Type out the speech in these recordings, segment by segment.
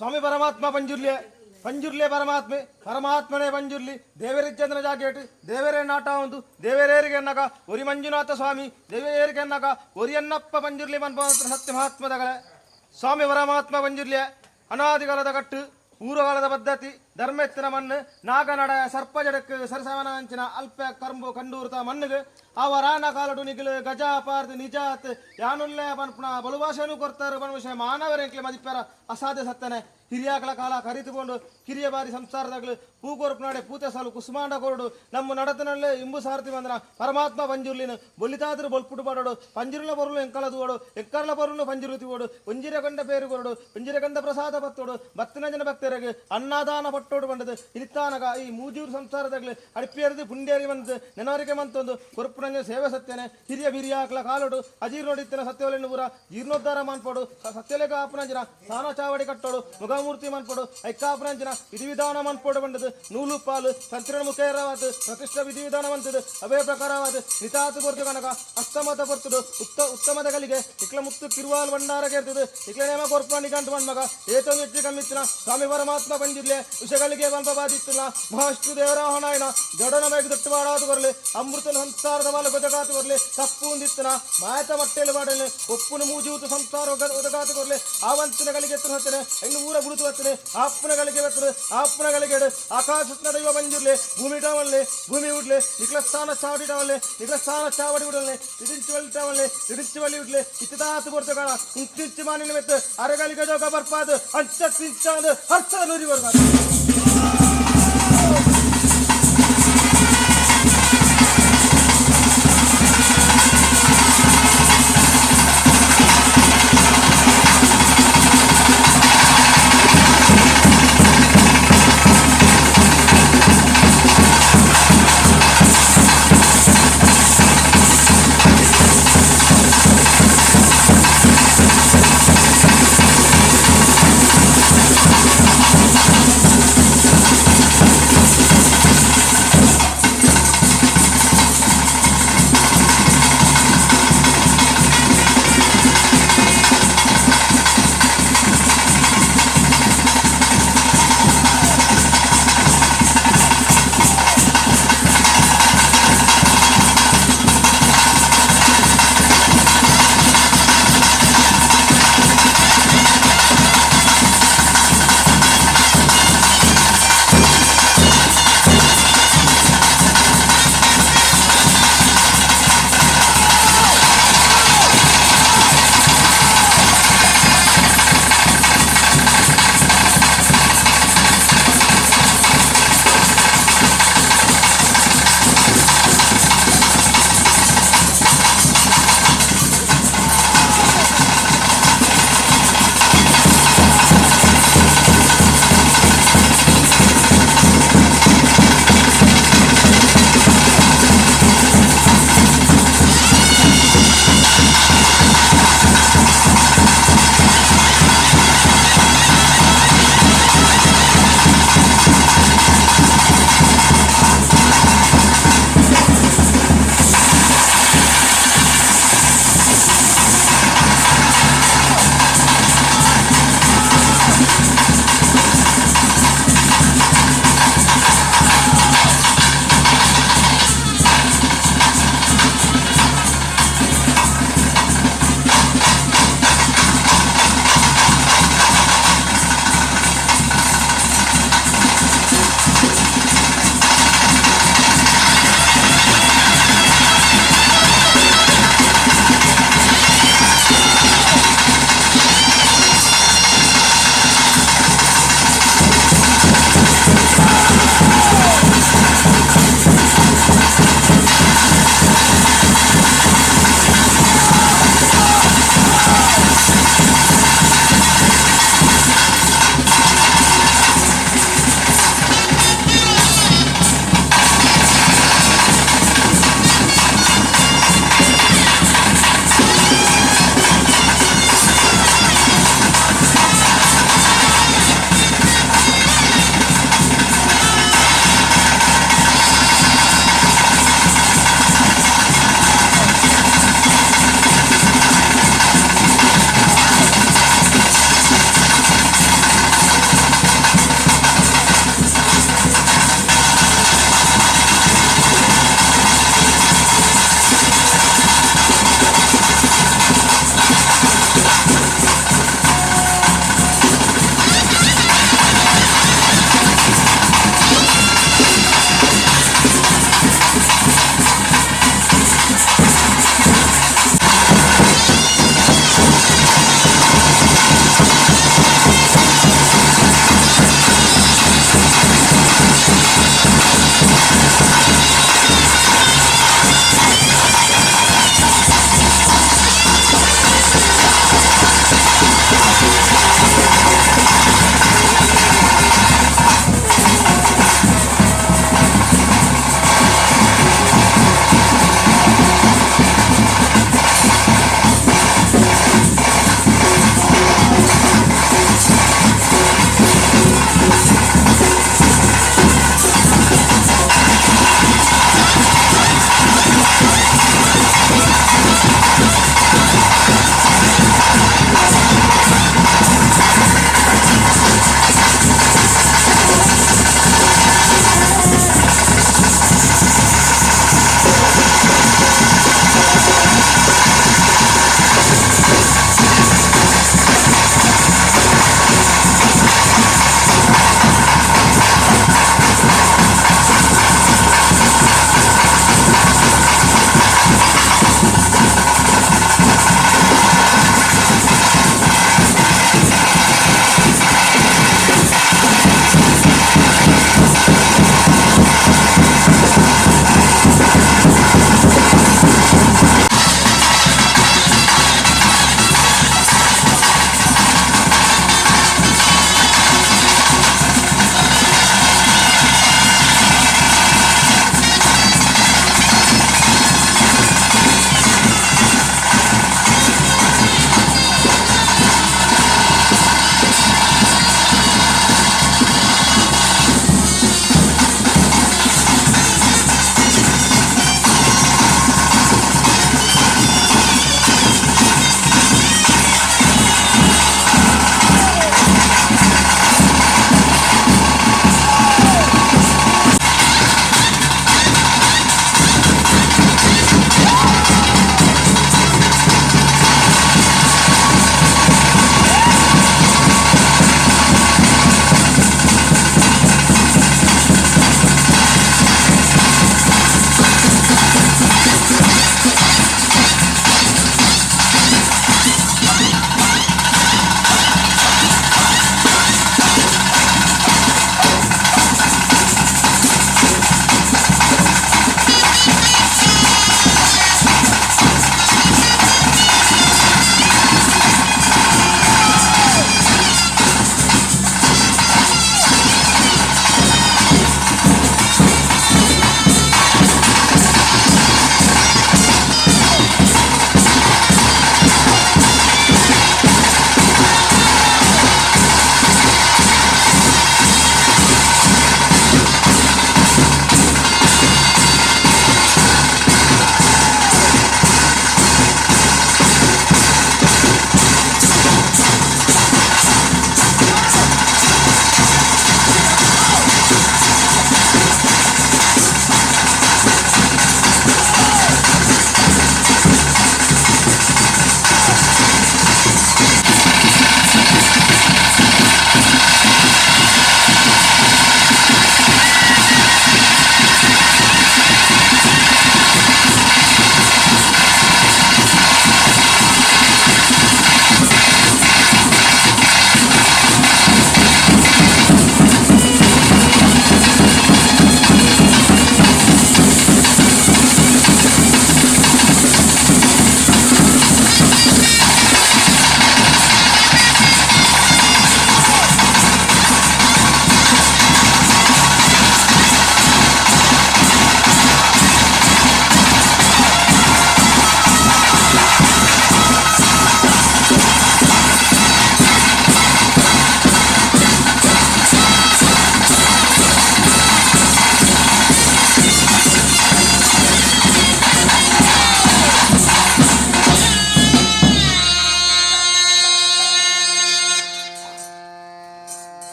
ಸ್ವಾಮಿ ಪರಮಾತ್ಮ ಪಂಜುರ್ಲಿಯೇ ಪಂಜುರ್ಲಿಯ ಪರಮಾತ್ಮೆ ಪರಮಾತ್ಮನೇ ಪಂಜುರ್ಲಿ ದೇವರಿಜ್ಜಂದ್ರ ಜಾಗೇಟ್ ದೇವರೇ ನಾಟ ಒಂದು ದೇವರೇರಿಗೆ ಅನ್ನಕ ಒರಿ ಮಂಜುನಾಥ ಸ್ವಾಮಿ ದೇವರೇರಿಗೆ ಅನ್ನಕ ಒರಿಯನ್ನಪ್ಪ ಪಂಜುರ್ಲಿ ಮನ್ಪಂತ್ರ ಸತ್ಯ ಮಹಾತ್ಮದಗಳೇ ಸ್ವಾಮಿ ಪರಮಾತ್ಮ ಪಂಜುರ್ಲಿಯ ಅನಾದಿಕಾಲದ ಕಟ್ಟು ಪೂರ್ವಕಾಲದ ಪದ್ಧತಿ ಧರ್ಮೆತ್ತಿನ ಮಣ್ಣು ನಾಗನಡ ಸರ್ಪ ಜಡಕ್ ಸರಸವನಾಂಚಿನ ಅಲ್ಪ ಕರ್ಂಬು ಕಂಡೂರ್ತ ಮಣ್ಣಿಗೆ ಅವರಾನ ಕಾಲಡು ನಿಗಿಲು ಗಜ ಪಾರ್ದು ನಿಜಾತ್ ಯಾನುಲ್ಲೆ ಪನ್ಪುಣ ಬಲುಭಾಷೆನೂ ಕೊರ್ತಾರೆ ಪನ್ವಿಷಯ ಮಾನವರೆಂಕ್ಲೆ ಮದಿಪ್ಪರ ಅಸಾಧ್ಯ ಸತ್ತನೆ ಹಿರಿಯಾಕಳ ಕಾಲ ಕರಿತುಕೊಂಡು ಕಿರಿಯ ಬಾರಿ ಸಂಸಾರದಾಗಲು ಪೂಕೋರ್ಪನಾಡೆ ಪೂತೆ ಸಾಲು ಕುಸುಮಾಂಡ ಕೊರಡು ನಮ್ಮ ನಡತನಲ್ಲೇ ಇಂಬು ಸಾರಥಿ ಬಂದನ ಪರಮಾತ್ಮ ಪಂಜುರ್ಲಿನ ಬೊಲಿತಾದ್ರು ಬೊಲ್ಪುಡು ಪಾಡೋಡು ಪಂಜುರ್ಲ ಬರುಲು ಎಂಕಳ ತೂವಡು ಎಂಕರ್ಲ ಬರುಲು ಪಂಜುರು ತಿವೋಡು ಒಂಜಿರಗೊಂಡ ಪೇರು ಕೊರಡು ಒಂಜಿರಗಂಧ ಪ್ರಸಾದ ಪತ್ತೋಡು ಭಕ್ತನ ಜನ ಭಕ್ತರಿಗೆ ಅನ್ನದಾನ ಪಟ್ಟೋಡು ಬಂದದು ಇನಿತಾನಗ ಈ ಮೂಜೂರು ಸಂಸಾರದಾಗಲು ಅಡಿಪಿಯರ್ದು ಪುಂಡೇರಿ ಬಂದು ನೆನವರಿಗೆ ಮಂತೊಂದು ಕೊರುಪುನಂಜ ಸೇವೆ ಸತ್ಯನೆ ಹಿರಿಯ ಬಿರಿಯಾಕಲ ಕಾಲೋಡು ಅಜೀರ್ಣೋಡಿತ್ತಿನ ಸತ್ಯವಲೆನ್ನು ಪೂರ ಜೀರ್ಣೋದ್ಧಾರ ಮಾನ್ಪೋಡು ಸತ್ಯಲೇಖ ಆಪನಂಜನ ಸ್ನಾನ ಚಾವಡಿ ಕಟ್ಟೋಡು ಮುಖಮೂರ್ತಿ ಮನ್ಪೋಡು ಐಕಾಪನಂಜನ ವಿಧಿವಿಧಾನ ಮನ್ಪೋಡು ಬಂದದು ನೂಲು ಪಾಲು ಸಂತಿರಣ ಮುಖೇರವಾದ ಪ್ರತಿಷ್ಠಾ ವಿಧಿವಿಧಾನ ಮಂತದು ಅವೇ ಪ್ರಕಾರವಾದ ನಿತಾತು ಕೊರ್ತು ಕನಕ ಅಸ್ತಮತ ಕೊರ್ತುಡು ಉತ್ತಮದ ಗಲಿಗೆ ಇಕ್ಲ ಮುತ್ತು ಕಿರುವಾಲ್ ಭಂಡಾರ ಕೇರ್ತದೆ ಇಕ್ಲ ನೇಮ ಕೊರ್ಪು ನಿಗಂಟು ಮಗ ಏತೊಂದು ಹೆಚ್ಚು ಕಮ್ಮಿತ್ತಿನ ಸ್ವಾಮಿ ಪರಮಾತ್ಮ ಬಂದಿರ್ಲೆ ವಿಷಗಳಿಗೆ ಬಂಪ ಬಾಧಿತ್ತಿಲ್ಲ ಮಹಾವಿಷ್ಣು ದೇವರಾಹನಾಯನ ಜಡನ ಮೇಗ ದೊಟ್ಟು ಮಾಡಾದು ಬರಲಿ ಅಮೃತನ ಸಂಸಾರದ ಬಾಲ ಗೊದಗಾತು ಬರಲಿ ತಪ್ಪು ಒಂದಿತ್ತನ ಮಾಯತ ಮಟ್ಟೆಯಲ್ಲಿ ಮಾಡಲಿ ಒಪ್ಪುನ ಮೂಜೂತು ಸಂಸಾರ ಒದಗಾತು ಬರಲಿ ಆವಂತಿನ ಗಳಿಗೆ ಎತ್ತರ ಹತ್ತನೆ ಇನ್ನು ಊರ ಗುರುತು ಹತ್ತನೆ ಆಪ್ಪನ ಗಳಿಗೆ ಬೆತ್ತರು ಆಪ್ಪನ ಗಳಿಗೆ ಆಕಾಶ ದೈವ ಬಂದಿರ್ಲಿ ಭೂಮಿ ಟವಲ್ಲಿ ಭೂಮಿ ಉಡ್ಲಿ ನಿಖಲ ಸ್ಥಾನ ಚಾವಡಿ ಟವಲ್ಲಿ ನಿಖಲ ಸ್ಥಾನ ಚಾವಡಿ ಉಡಲಿ ಇದಿಂಚು ವಲ್ಲಿ ಟವಲ್ಲಿ ಇದಿಂಚು ವಲ್ಲಿ ಉಡ್ಲಿ ಇತ್ತದಾತು ಕೊಡ್ತಗಳ ಇಂಚಿಂಚು ಮಾನಿನ ಮೆತ್ತು ಅರೆಗಳಿಗೆ ಜೋಗ ಬರ್ಪಾದು ಅಂಚ ತಿಂಚಾದು ಹರ್ಷದ ನೂರಿ ಬರ್ಬಾರ್ದು.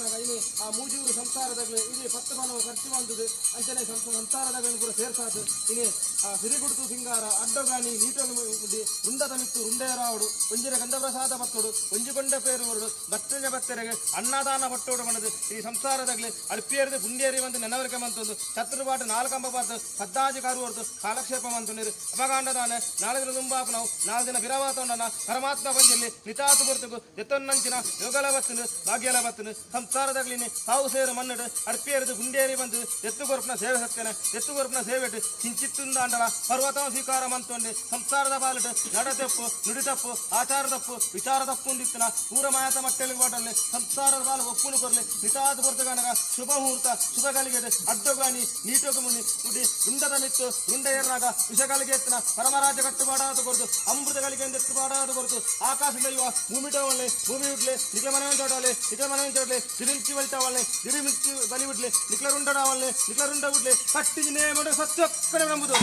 ಆನಗ ಇನಿ ಆ ಮೂಜೂರು ಸಂಸಾರದಗ್ಲು ಇಡೀ ಪತ್ತು ಪನವು ಖರ್ಚು ಮಂತುದು ಅಂಚನೆ ಸಂಸಾರದಗ್ಲನ್ ಪೂರ ಸೇರ್ಸಾದ್ ಇನಿ ಆ ಸಿರಿಗುಡ್ತು ಸಿಂಗಾರ ಅಡ್ಡಗಾನಿ ನೀಟೊಗು ಮುಡಿ ರುಂಡದ ಮಿತ್ತು ರುಂಡೇರಾವಡು ಒಂಜಿರ ಗಂಧಪ್ರಸಾದ ಪತ್ತೊಡು ಒಂಜಿ ಕೊಂಡ ಪೇರು ಬರಡು ಬತ್ತನೆ ಬತ್ತೆರೆಗೆ ಅನ್ನದಾನ ಪಟ್ಟೋಡು ಪಂಡದು ಈ ಸಂಸಾರದಗ್ಲು ಅಳ್ಪಿಯರ್ದು ಪುಂಡೇರಿ ಬಂದು ನೆನವರಿಕೆ ಮಂತೊಂದು ಚತುರ್ಪಾటు ನಾಲ್ಕಂಬ ಪಾರ್ದು ಪದ್ದಾಜಿ ಕಾರುವರ್ದು ಕಾಲಕ್ಷೇಪ ಮಂತುಂಡಿರು ಅಪಗಾಂಡದಾನೆ ನಾಳೆ ದಿನ ದುಂಬಾಪನವು ನಾಲ್ ದಿನ ಬಿರವಾತೊಂಡನ ಪರಮಾತ್ಮ ಬಂದಿಲ್ಲಿ ನಿತಾತು ಪೊರ್ತುಗು ದೆತ್ತೊನ್ನಂಚಿನ ಯೋಗಲ ಬತ್ತುನು ಭಾಗ್ಯಲ ಬತ್ತುನು ಸಂಸಾರದಗ್ಲಿನಿ ತಾವು ಸೇರು ಮಣ್ಣಡು ಅಡ್ಪಿಯರ್ದು ಗುಂಡೇರಿ ಬಂದು ಎತ್ತು ಕೊರ್ಪುನ ಸೇವೆ ಸತ್ತನೆ ಎತ್ತು ಕೊರ್ಪುನ ಸೇವೆಟ್ ಕಿಂಚಿತ್ತುಂದಾಂಡಲ ಪರ್ವತ ಸ್ವೀಕಾರ ಮಂತೊಂಡು ಸಂಸಾರದ ಪಾಲಿಟ್ಟು ನಡ ತಪ್ಪು ನುಡಿ ತಪ್ಪು ಆಚಾರ ತಪ್ಪು ವಿಚಾರ ತಪ್ಪು ಉಂದಿತ್ತನ ಪೂರ ಮಾಯತ ಮಟ್ಟೆಲಿಗೆ ಬಾಟಲ್ಲಿ ಸಂಸಾರದ ಪಾಲು ಒಪ್ಪುನು ಕೊರ್ಲಿ ನಿತಾದ ಪೊರ್ತುಗಾನಗ ಶುಭ ಮುಹೂರ್ತ ಶುಭ ಗಳಿಗೆದೆ ಅಡ್ಡಗಾನಿ ನೀಟೋಗು ಮುನಿ ಉಡಿ ರುಂಡದ ಮಿತ್ತು ರುಂಡ ಏರ್ನಾಗ ವಿಷಗಳಿಗೆ ಎತ್ತನ ಪರಮರಾಜ ಕಟ್ಟುಪಾಡಾದ ಕೊರ್ದು ಅಮೃತಗಳಿಗೆ ಎತ್ತುಪಾಡಾದ ಕೊರ್ದು ಆಕಾಶ ದೈವ ಭೂಮಿಟವಲ್ಲೆ ಭೂಮಿ ಉಡ್ಲೆ ನಿಖಲ ಮನೆ ಚೋಟವಲ್ಲೆ ನಿಖಲ ಮನೆ ಚೋಟ್ಲೆ ತಿರುಮಿಚ್ಚಿ ಬಲಿತಾವಲ್ಲೆ ತಿರುಮಿಚ್ಚಿ ಬಲಿ ಬಿಡ್ಲೆ ನಿಖಲ ರುಂಡಡಾವಲ್ಲೆ ನಿಖಲ ರುಂಡ ಬಿಡ್ಲೆ ಕಟ್ಟಿದ ನೇಮಡು ಸತ್ಯಕ್ಕಡೆ ನಂಬುದು.